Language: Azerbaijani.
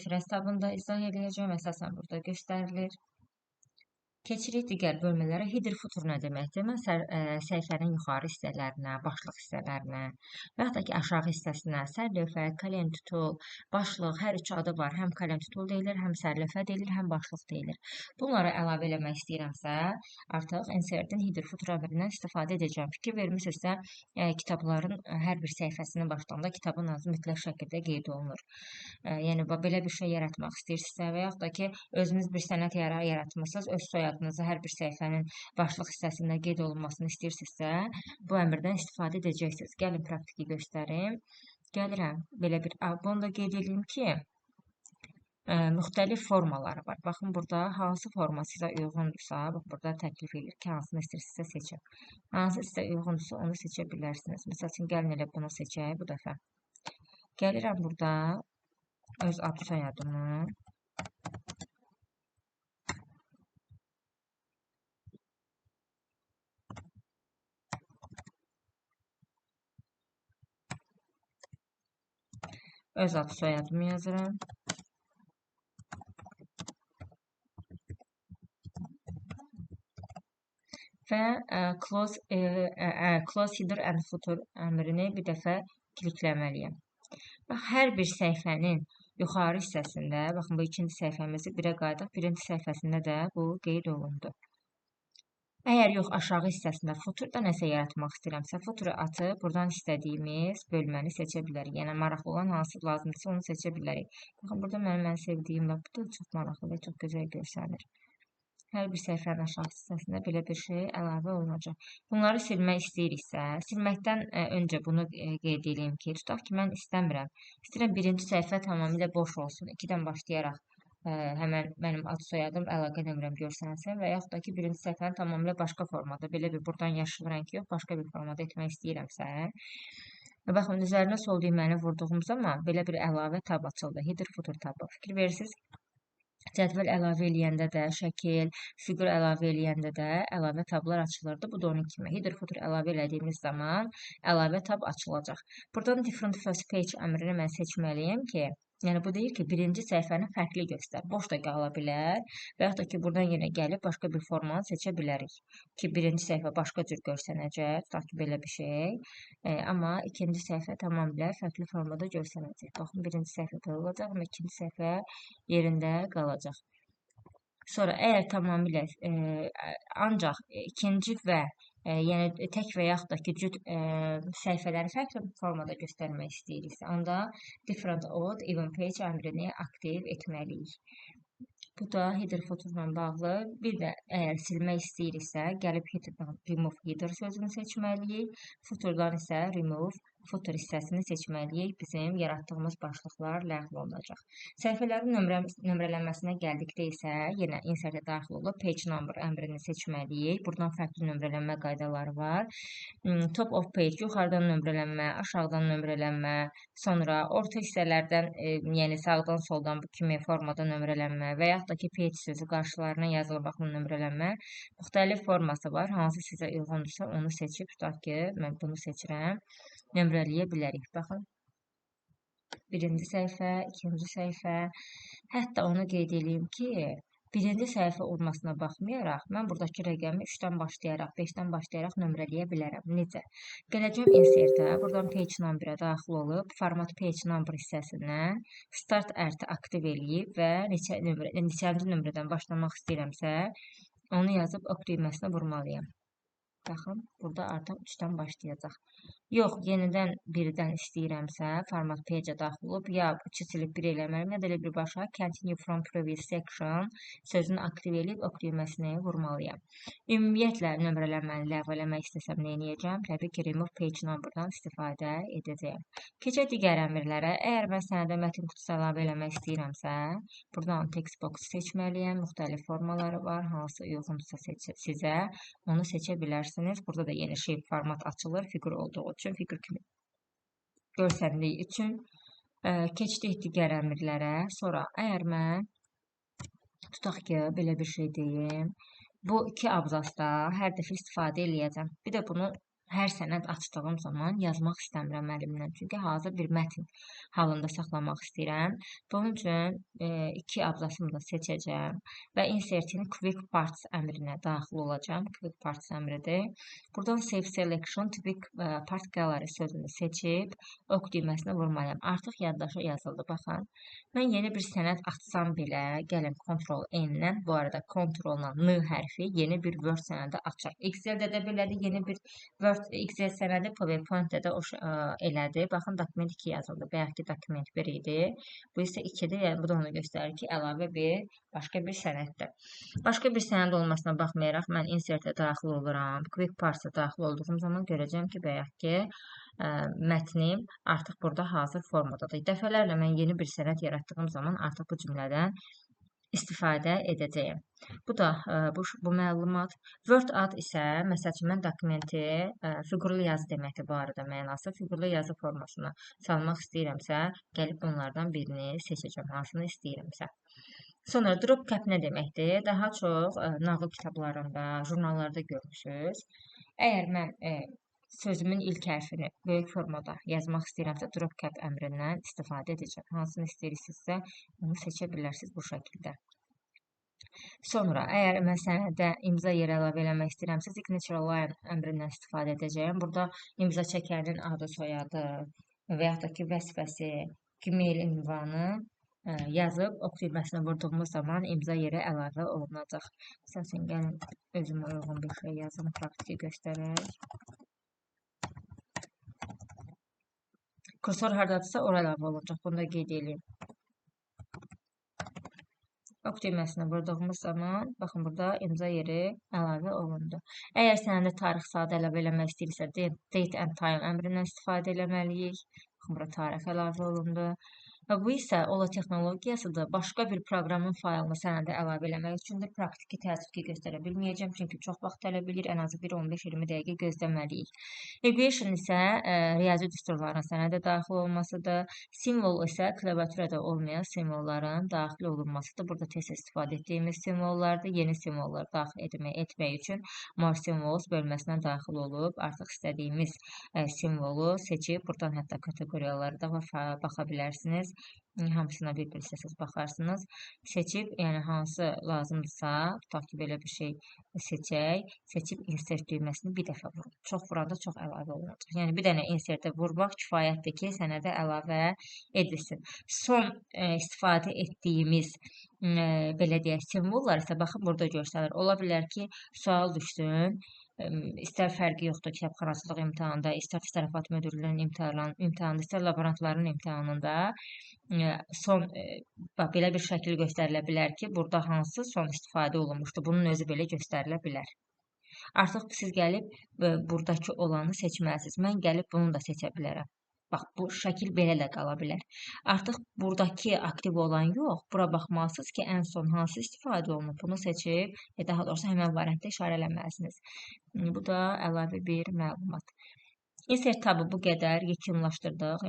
Reference tabında izah eləyəcəm. Əsasən burada göstərilir. Keçirik digər bölmələrə. Header footer nə deməkdir? Mən səhifənin yuxarı hissələrinə, başlıq hissələrinə və yaxud da ki, aşağı hissəsinə sərlövhə, kalem tutul, başlıq, hər üç adı var. Həm kalem tutul deyilir, həm sərlövhə deyilir, həm başlıq deyilir. Bunlara əlavə eləmək istəyirəmsə, artıq insertin header footer əmrindən istifadə edəcəm. Fikir vermisinizsə, kitabların hər bir səhifəsinin başlarında kitabın adı mütləq şəkildə qeyd olunur. Yəni, belə bir şey yaratmaq istəyirsinizsə və yaxud da ki, özünüz bir sənət yaratmısınız, öz soyadınızı hər bir səhifənin başlıq hissəsində qeyd olunmasını istəyirsinizsə, bu əmrdən istifadə edəcəksiniz. Gəlin praktiki göstərim. Gəlirəm, belə bir, bunu da qeyd edeyim ki, müxtəlif formaları var. Baxın, burada hansı forma sizə uyğundursa, bax, burada təklif edir ki, hansını istəyirsinizsə seçin. Hansı sizə uyğundursa, onu seçə bilərsiniz. Məsəl üçün, gəlin elə bunu seçək bu dəfə. Gəlirəm burada öz ad soyadımı. Öz ad soyadımı yazıram. Və close header and footer əmrini bir dəfə klikləməliyəm. Bax, hər bir səhifənin yuxarı hissəsində, baxın, bu ikinci səhifəmizi birə qayıdaq, birinci səhifəsində də bu qeyd olundu. Əgər yox, aşağı hissəsində footerda nəsə yaratmaq istəyirəmsə, footer'ı atıb buradan istədiyimiz bölməni seçə bilərik. Yəni, maraqlı olan hansı lazımdırsa onu seçə bilərik. Baxın, burada mənim ən sevdiyim, bax, bu da çox maraqlı və çox gözəl görsənir. Hər bir səhifənin aşağı hissəsində belə bir şey əlavə olunacaq. Bunları silmək istəyiriksə, silməkdən öncə bunu qeyd edeyim ki, tutaq ki, mən istəmirəm. İstəyirəm birinci səhifə tamamilə boş olsun. 2-dən başlayaraq həmən mənim ad soyadım, əlaqə nömrəm görsənsin və yaxud da ki, birinci səhifəni tamamilə başqa formada, belə bir buradan yaşıl rəng yox, başqa bir formada etmək istəyirəmsə. Baxın, üzərinə sol düyməni vurduğum zaman belə bir əlavə tab açıldı, header footer tabı. Fikir verirsiniz, cədvəl əlavə eləyəndə də, şəkil, fiqur əlavə eləyəndə də əlavə tablar açılırdı. Bu da onun kimi. Header footer əlavə elədiyimiz zaman əlavə tab açılacaq. Buradan different first page əmrini mən seçməliyəm ki, yəni bu deyir ki, birinci səhifəni fərqli göstər. Boş da qala bilər və yaxud da ki, buradan yenə gəlib başqa bir formanı seçə bilərik ki, birinci səhifə başqa cür görsənəcək, tutaq ki, belə bir şey. Amma ikinci səhifə tamamilə fərqli formada görsənəcək. Baxın, birinci səhifə belə olacaq, amma ikinci səhifə yerində qalacaq. Sonra əgər tamamilə ancaq ikinci və yəni tək və yaxud da ki, cüt səhifələri fərqli formada göstərmək istəyiriksə, onda different odd even page əmrini aktiv etməliyik. Bu da header footerla bağlı. Bir də əgər silmək istəyiriksə, gəlib headerdan remove header sözünü seçməliyik. Footerdan isə remove footer hissəsini seçməliyik. Bizim yaratdığımız başlıqlar ləğv olunacaq. Səhifələrin nömrələnməsinə gəldikdə isə yenə insertə daxil olub page number əmrini seçməliyik. Buradan fərqli nömrələnmə qaydaları var. Top of page, yuxarıdan nömrələnmə, aşağıdan nömrələnmə, sonra orta hissələrdən, yəni sağdan soldan bu kimi formada nömrələnmə və yaxud da ki, page sözü qarşılarına yazılmaqla nömrələnmə müxtəlif forması var. Hansı sizə uyğundursa onu seçib, tutaq ki, mən bunu seçirəm. Nömrələyə bilərik. Baxın, birinci səhifə, ikinci səhifə. Hətta onu qeyd eləyim ki, birinci səhifə olmasına baxmayaraq, mən buradakı rəqəmi 3-dən başlayaraq, 5-dən başlayaraq nömrələyə bilərəm. Necə? Gələcəm insertə, buradan page numberə daxil olub, format page number hissəsindən start ərti aktiv eləyib və neçənci nömrədən başlamaq istəyirəmsə, onu yazıb ok düyməsinə vurmalıyam. Baxın, burada artıq 3-dən başlayacaq. Yox, yenidən birdən istəyirəmsə, format page-ə daxil olub, ya 3 silib 1 eləməliyəm, ya da elə birbaşa continue from previous section sözünü aktiv eləyib ok düyməsini vurmalıyam. Ümumiyyətlə, nömrələnməni ləğv eləmək istəsəm nə eləyəcəm? Təbii ki, remove page numberdan istifadə edəcəyəm. Keçək digər əmrlərə. Əgər mən sənədə mətn qutusu əlavə eləmək istəyirəmsə, buradan text box seçməliyəm. Müxtəlif formaları var. Hansı uyğundursa sizə, onu seçə bilərsiniz. Burada da yeni shape format açılır, fiqur olduğu üçün, fiqur kimi görsəndiyi üçün. Keçdik digər əmrlərə. Sonra əgər mən tutaq ki, belə bir şey deyim, bu iki abzasda hər dəfə istifadə eləyəcəm. Bir də bunu hər sənəd açdığım zaman yazmaq istəmirəm əlimdən. Çünki hazır bir mətn halında saxlamaq istəyirəm. Bunun üçün iki abzasımı da seçəcəm və Insertin Quick Parts əmrinə daxil olacağam. Quick Parts əmridir. Buradan Save Selection to Quick Part Gallery sözünü seçib ok düyməsini vurmalıyam. Artıq yaddaşa yazıldı. Baxın, mən yeni bir sənəd açsam belə, gəlin Ctrl N-dən, bu arada Ctrl-la N hərfi yeni bir Word sənədi açar. Excel-də də belədir, yeni bir Word Excel sənədi, PowerPoint-də də o elədir. Baxın, dokument 2 yazıldı. Bayaqki dokument 1 idi. Bu isə 2-dir. Yəni, bu da onu göstərir ki, əlavə bir, başqa bir sənəddir. Başqa bir sənəd olmasına baxmayaraq, mən Insert-ə daxil oluram. Quick Parts-a daxil olduğum zaman görəcəm ki, bayaqki mətnim artıq burada hazır formadadır. Dəfələrlə mən yeni bir sənəd yaratdığım zaman artıq bu cümlədən istifadə edəcəyim. Bu da bu məlumat. Word ad isə, məsəl üçün, mən dokumenti fiqurlu yazı deməkdir bu arada mənası. Fiqurlu yazı formasına salmaq istəyirəmsə, gəlib bunlardan birini seçəcəm, hansını istəyirəmsə. Sonra drop cap nə deməkdir? Daha çox nağıl kitablarında, jurnallarda görmüşsünüz. Əgər mən sözümün ilk hərfini böyük formada yazmaq istəyirəmsə, drop cap əmrindən istifadə edəcəm. Hansını istəyirsinizsə, onu seçə bilərsiniz bu şəkildə. Sonra, əgər mən sənədə imza yeri əlavə eləmək istəyirəmsə, signature line əmrindən istifadə edəcəyəm. Burada imza çəkənin adı, soyadı və yaxud da ki, vəzifəsi, Gmail ünvanı yazıb ok düyməsini vurduğumuz zaman imza yeri əlavə olunacaq. Məsəl üçün, gəlin özümə uyğun bir şey yazım, praktiki göstərək. Kursor hardadırsa ora əlavə olunacaq. Bunu da qeyd edeyim. Ok düyməsini vurduğumuz zaman, baxın, burada imza yeri əlavə olundu. Əgər sənədə tarix saat əlavə eləmək istəyirsə, date and time əmrindən istifadə eləməliyik. Baxın, bura tarix əlavə olundu. Və bu isə OLA texnologiyasıdır. Başqa bir proqramın faylını sənədə əlavə eləmək üçündür. Praktiki təəssüf ki, göstərə bilməyəcəm, çünki çox vaxt tələb eləyir. Ən azı 1-15-20 dəqiqə gözləməliyik. Equation isə riyazi düsturların sənədə daxil olmasıdır. Simvol isə klaviaturada olmayan simvolların daxil olunmasıdır. Burada tez istifadə etdiyimiz simvollardır. Yeni simvollar daxil etmək üçün More Symbols bölməsinə daxil olub artıq istədiyimiz simvolu seçib buradan hətta kateqoriyalara da baxa bilərsiniz. Hamısına bir-bir istəsəz baxarsınız. Seçib, yəni hansı lazımdırsa, tutaq ki, belə bir şey seçək. Seçib insert düyməsini bir dəfə vurun. Çox vuranda çox əlavə olunacaq. Yəni bir dənə insertə vurmaq kifayətdir ki, sənədə əlavə edilsin. Son istifadə etdiyimiz belə deyək, simvollar isə baxın burada göstərilir. Ola bilər ki, sual düşsün. İstər fərqi yoxdur kitabxanaçılıq imtahanında, istər təsərrüfat müdirliyinin imtahanında, istər laborantların imtahanında son bax, belə bir şəkil göstərilə bilər ki, burada hansı son istifadə olunmuşdur. Bunun özü belə göstərilə bilər. Artıq siz gəlib buradakı olanı seçməlisiniz. Mən gəlib bunu da seçə bilərəm. Bax, bu şəkil belə də qala bilər. Artıq buradakı aktiv olan yox, bura baxmalısınız ki, ən son hansı istifadə olunub, bunu seçib, daha doğrusu həmən variantda işarələməlisiniz. Bu da əlavə bir məlumat. Insert tabı bu qədər yekunlaşdırdıq.